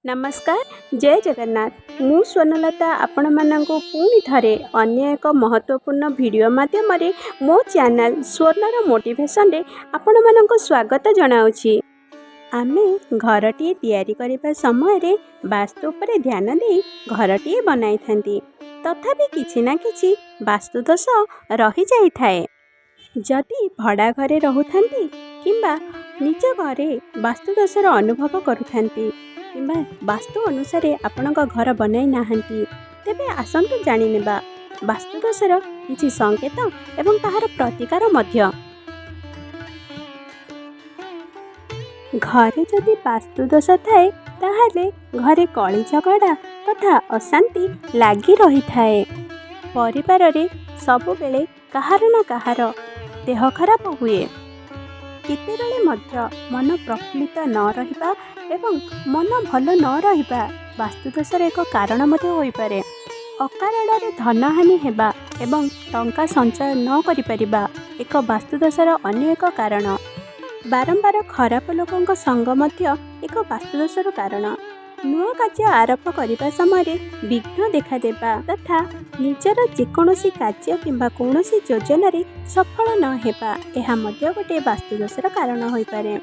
ନମସ୍କାର, ଜୟ ଜଗନ୍ନାଥ। ମୁଁ ସ୍ୱର୍ଣ୍ଣଲତା ଆପଣମାନଙ୍କୁ ପୁଣି ଥରେ ଅନ୍ୟ ଏକ ମହତ୍ତ୍ୱପୂର୍ଣ୍ଣ ଭିଡ଼ିଓ ମାଧ୍ୟମରେ ମୋ ଚ୍ୟାନେଲ୍ ସ୍ୱର୍ଣ୍ଣର ମୋଟିଭେସନରେ ଆପଣମାନଙ୍କୁ ସ୍ୱାଗତ ଜଣାଉଛି। ଆମେ ଘରଟିଏ ତିଆରି କରିବା ସମୟରେ ବାସ୍ତୁ ଉପରେ ଧ୍ୟାନ ଦେଇ ଘରଟିଏ ବନାଇଥାନ୍ତି। ତଥାପି କିଛି ନା କିଛି ବାସ୍ତୁଦୋଷ ରହିଯାଇଥାଏ। ଯଦି ଭଡ଼ା ଘରେ ରହୁଥାନ୍ତି କିମ୍ବା ନିଜ ଘରେ ବାସ୍ତୁଦୋଷର ଅନୁଭବ କରୁଥାନ୍ତି କିମ୍ବା ବାସ୍ତୁ ଅନୁସାରେ ଆପଣଙ୍କ ଘର ବନାଇ ନାହାନ୍ତି, ତେବେ ଆସନ୍ତୁ ଜାଣିନେବା ବାସ୍ତୁଦୋଷର କିଛି ସଂକେତ ଏବଂ ତାହାର ପ୍ରତିକାର ମଧ୍ୟ। ଘରେ ଯଦି ବାସ୍ତୁଦୋଷ ଥାଏ, ତାହେଲେ ଘରେ କଳି ଝଗଡ଼ା ତଥା ଅଶାନ୍ତି ଲାଗି ରହିଥାଏ। ପରିବାରରେ ସବୁବେଳେ କାହାର ନା କାହାର ଦେହ ଖରାପ ହୁଏ। କେତେବେଳେ ମଧ୍ୟ ମନ ପ୍ରଫୁଲ୍ଲିତ ନ ରହିବା ଏବଂ ମନ ଭଲ ନ ରହିବା ବାସ୍ତୁଦୋଷର ଏକ କାରଣ ମଧ୍ୟ ହୋଇପାରେ। ଅକାରଣରେ ଧନହାନି ହେବା ଏବଂ ଟଙ୍କା ସଞ୍ଚୟ ନ କରିପାରିବା ଏକ ବାସ୍ତୁଦୋଷର ଅନ୍ୟ ଏକ କାରଣ। ବାରମ୍ବାର ଖରାପ ଲୋକଙ୍କ ସଙ୍ଗ ମଧ୍ୟ ଏକ ବାସ୍ତୁଦୋଷର କାରଣ। ନୂଆ କାର୍ଯ୍ୟ ଆରମ୍ଭ କରିବା ସମୟରେ ବିଘ୍ନ ଦେଖାଦେବା ତଥା ନିଜର ଯେକୌଣସି କାର୍ଯ୍ୟ କିମ୍ବା କୌଣସି ଯୋଜନାରେ ସଫଳ ନ ହେବା, ଏହା ମଧ୍ୟ ଗୋଟିଏ ବାସ୍ତୁଦୋଷର କାରଣ ହୋଇପାରେ।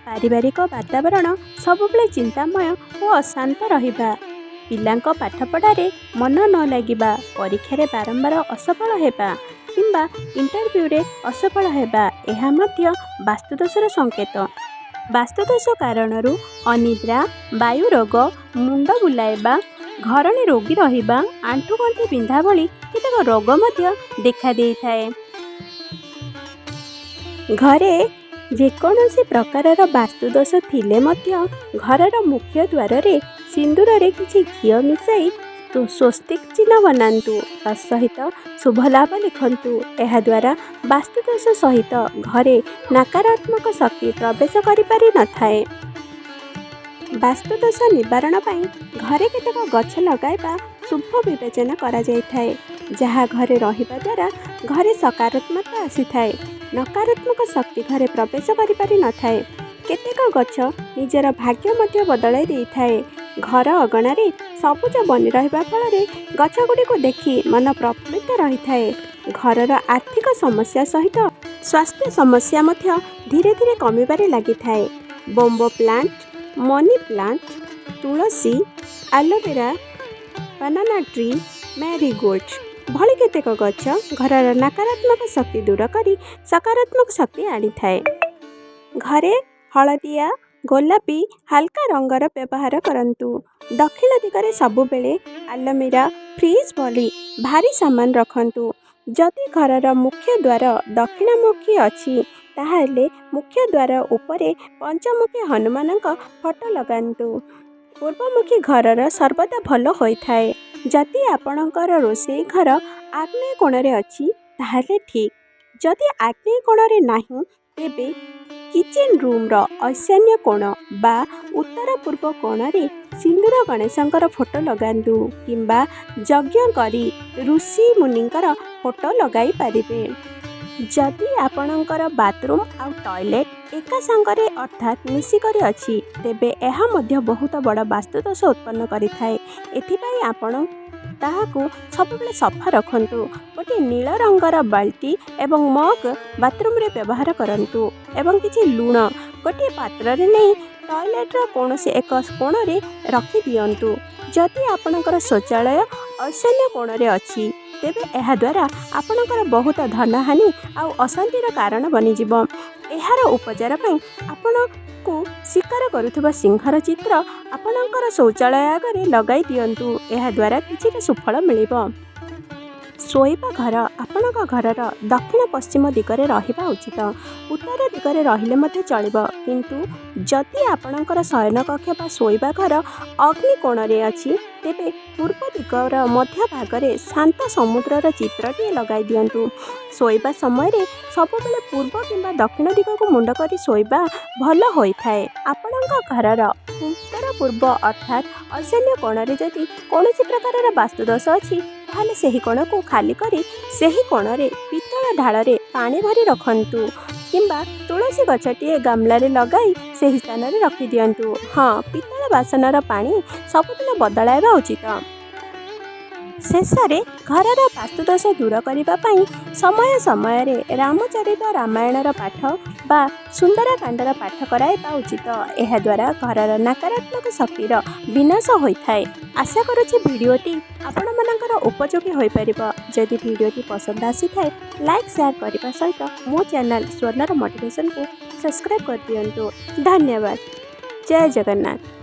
ପାରିବାରିକ ବାତାବରଣ ସବୁବେଳେ ଚିନ୍ତାମୟ ଓ ଅଶାନ୍ତ ରହିବା, ପିଲାଙ୍କ ପାଠପଢ଼ାରେ ମନ ନ ଲାଗିବା, ପରୀକ୍ଷାରେ ବାରମ୍ବାର ଅସଫଳ ହେବା କିମ୍ବା ଇଣ୍ଟରଭ୍ୟୁରେ ଅସଫଳ ହେବା, ଏହା ମଧ୍ୟ ବାସ୍ତୁଦୋଷର ସଂକେତ। ବାସ୍ତୁଦୋଷ କାରଣରୁ ଅନିଦ୍ରା, ବାୟୁ ରୋଗ, ମୁଣ୍ଡ ବୁଲାଇବା, ଘରଣୀ ରୋଗୀ ରହିବା, ଆଣ୍ଠୁଗଣ୍ଠି ବିନ୍ଧା ଭଳି କେତେକ ରୋଗ ମଧ୍ୟ ଦେଖାଦେଇଥାଏ। ଘରେ ଯେକୌଣସି ପ୍ରକାରର ବାସ୍ତୁଦୋଷ ଥିଲେ ମଧ୍ୟ ଘରର ମୁଖ୍ୟ ଦ୍ୱାରରେ ସିନ୍ଦୁରରେ କିଛି ଘିଅ ମିଶାଇ ସ୍ୱସ୍ତିକ ଚିହ୍ନ ବନାନ୍ତୁ, ତା ସହିତ ଶୁଭ ଲାଭ ଲେଖନ୍ତୁ। ଏହାଦ୍ୱାରା ବାସ୍ତୁଦୋଷ ସହିତ ଘରେ ନକାରାତ୍ମକ ଶକ୍ତି ପ୍ରବେଶ କରିପାରିନଥାଏ। ବାସ୍ତୁଦୋଷ ନିବାରଣ ପାଇଁ ଘରେ କେତେକ ଗଛ ଲଗାଇବା ଶୁଭ ବିବେଚନା କରାଯାଇଥାଏ, ଯାହା ଘରେ ରହିବା ଦ୍ୱାରା ଘରେ ସକାରାତ୍ମକତା ଆସିଥାଏ, ନକାରାତ୍ମକ ଶକ୍ତି ଘରେ ପ୍ରବେଶ କରିପାରିନଥାଏ। କେତେକ ଗଛ ନିଜର ଭାଗ୍ୟ ମଧ୍ୟ ବଦଳାଇ ଦେଇଥାଏ। ଘର ଅଗଣାରେ ସବୁଜ ବନି ରହିବା ଫଳରେ ଗଛଗୁଡ଼ିକୁ ଦେଖି ମନ ପ୍ରଫୁଲ୍ଲିତ ରହିଥାଏ। ଘରର ଆର୍ଥିକ ସମସ୍ୟା ସହିତ ସ୍ୱାସ୍ଥ୍ୟ ସମସ୍ୟା ମଧ୍ୟ ଧୀରେ ଧୀରେ କମିବାରେ ଲାଗିଥାଏ। ବମ୍ବୋ ପ୍ଲାଣ୍ଟ, ମନି ପ୍ଲାଣ୍ଟ, ତୁଳସୀ, ଆଲୋଭେରା, ବାନାନା ଟ୍ରି, ମ୍ୟାରିଗୋଲ୍ଡ ଭଳି କେତେକ ଗଛ ଘରର ନକାରାତ୍ମକ ଶକ୍ତି ଦୂର କରି ସକାରାତ୍ମକ ଶକ୍ତି ଆଣିଥାଏ। ଘରେ ହଳଦିଆ, ଗୋଲାପୀ, ହାଲକା ରଙ୍ଗର ବ୍ୟବହାର କରନ୍ତୁ। ଦକ୍ଷିଣ ଦିଗରେ ସବୁବେଳେ ଆଲମିରା, ଫ୍ରିଜ୍ ଭଳି ଭାରୀ ସାମାନ ରଖନ୍ତୁ। ଯଦି ଘରର ମୁଖ୍ୟ ଦ୍ୱାର ଦକ୍ଷିଣମୁଖୀ ଅଛି, ତାହେଲେ ମୁଖ୍ୟ ଦ୍ୱାର ଉପରେ ପଞ୍ଚମୁଖୀ ହନୁମାନଙ୍କ ଫଟୋ ଲଗାନ୍ତୁ। ପୂର୍ବମୁଖୀ ଘରର ସର୍ବଦା ଭଲ ହୋଇଥାଏ। ଯଦି ଆପଣଙ୍କର ରୋଷେଇ ଘର ଆଗ୍ନେୟ କୋଣରେ ଅଛି, ତାହେଲେ ଠିକ୍। ଯଦି ଆଗ୍ନେୟ କୋଣରେ ନାହିଁ, ତେବେ କିଚେନ୍ ରୁମ୍ର ଐଶାନ୍ୟ କୋଣ ବା ଉତ୍ତର ପୂର୍ବ କୋଣରେ ସିନ୍ଦୁର ଗଣେଶଙ୍କର ଫଟୋ ଲଗାନ୍ତୁ କିମ୍ବା ଯଜ୍ଞ କରି ଋଷି ମୁନିଙ୍କର ଫଟୋ ଲଗାଇ ପାରିବେ। ଯଦି ଆପଣଙ୍କର ବାଥରୁମ୍ ଆଉ ଟଏଲେଟ୍ ଏକା ସାଙ୍ଗରେ ଅର୍ଥାତ୍ ମିଶିକରି ଅଛି, ତେବେ ଏହା ମଧ୍ୟ ବହୁତ ବଡ଼ ବାସ୍ତୁଦୋଷ ଉତ୍ପନ୍ନ କରିଥାଏ। ଏଥିପାଇଁ ଆପଣ ତାହାକୁ ସବୁବେଳେ ସଫା ରଖନ୍ତୁ। ଗୋଟିଏ ନୀଳ ରଙ୍ଗର ବାଲ୍ଟି ଏବଂ ମଗ୍ ବାଥରୁମ୍ରେ ବ୍ୟବହାର କରନ୍ତୁ ଏବଂ କିଛି ଲୁଣ ଗୋଟିଏ ପାତ୍ରରେ ନେଇ ଟଏଲେଟ୍ର କୌଣସି ଏକ କୋଣରେ ରଖିଦିଅନ୍ତୁ। ଯଦି ଆପଣଙ୍କର ଶୌଚାଳୟ ଐଶାନ୍ୟ କୋଣରେ ଅଛି, ତେବେ ଏହାଦ୍ୱାରା ଆପଣଙ୍କର ବହୁତ ଧନହାନି ଆଉ ଅଶାନ୍ତିର କାରଣ ବନିଯିବ। ଏହାର ଉପଚାର ପାଇଁ ଆପଣଙ୍କୁ ଶିକାର କରୁଥିବା ସିଂହର ଚିତ୍ର ଆପଣଙ୍କର ଶୌଚାଳୟ ଆଗରେ ଲଗାଇ ଦିଅନ୍ତୁ। ଏହାଦ୍ୱାରା କିଛିଟା ସୁଫଳ ମିଳିବ। ଶୋଇବା ଘର ଆପଣଙ୍କ ଘରର ଦକ୍ଷିଣ ପଶ୍ଚିମ ଦିଗରେ ରହିବା ଉଚିତ। ଉତ୍ତର ଦିଗରେ ରହିଲେ ମଧ୍ୟ ଚଳିବ। କିନ୍ତୁ ଯଦି ଆପଣଙ୍କର ଶୟନ କକ୍ଷ ବା ଶୋଇବା ଘର ଅଗ୍ନି କୋଣରେ ଅଛି, ତେବେ ପୂର୍ବ ଦିଗର ମଧ୍ୟ ଭାଗରେ ଶାନ୍ତ ସମୁଦ୍ରର ଚିତ୍ରଟିଏ ଲଗାଇ ଦିଅନ୍ତୁ। ଶୋଇବା ସମୟରେ ସବୁବେଳେ ପୂର୍ବ କିମ୍ବା ଦକ୍ଷିଣ ଦିଗକୁ ମୁଣ୍ଡ କରି ଶୋଇବା ଭଲ ହୋଇଥାଏ। ଆପଣଙ୍କ ଘରର ଉତ୍ତର ପୂର୍ବ ଅର୍ଥାତ୍ ଐଶାନ୍ୟ କୋଣରେ ଯଦି କୌଣସି ପ୍ରକାରର ବାସ୍ତୁଦୋଷ ଅଛି, ତାହେଲେ ସେହି କୋଣକୁ ଖାଲି କରି ସେହି କୋଣରେ ପିତ୍ତଳ ଢାଳରେ ପାଣି ଭରି ରଖନ୍ତୁ। କିମ୍ବା ତୁଳସୀ ଗଛଟିଏ ଗାମଲାରେ ଲଗାଇ ସେହି ସ୍ଥାନରେ ରଖିଦିଅନ୍ତୁ। ହଁ, ପିତ୍ତଳ ବାସନର ପାଣି ସବୁଦିନ ବଦଳାଇବା ଉଚିତ। ଶେଷରେ ଘରର ବାସ୍ତୁଦୋଷ ଦୂର କରିବା ପାଇଁ ସମୟ ସମୟରେ ରାମଚରିତ ରାମାୟଣର ପାଠ ବା ସୁନ୍ଦରାକାଣ୍ଡର ପାଠ କରାଇବା ଉଚିତ। ଏହାଦ୍ୱାରା ଘରର ନକାରାତ୍ମକ ଶକ୍ତିର ବିନାଶ ହୋଇଥାଏ। ଆଶା କରୁଛି ଭିଡ଼ିଓଟି ଆପଣମାନଙ୍କର ଉପଯୋଗୀ ହୋଇପାରିବ। ଯଦି ଭିଡ଼ିଓଟି ପସନ୍ଦ ଆସିଥାଏ, ଲାଇକ୍, ସେୟାର କରିବା ସହିତ ମୋ ଚ୍ୟାନେଲ୍ ସ୍ୱର୍ଣ୍ଣର ମୋଟିଭେସନକୁ ସବସ୍କ୍ରାଇବ୍ କରିଦିଅନ୍ତୁ। ଧନ୍ୟବାଦ। ଜୟ ଜଗନ୍ନାଥ।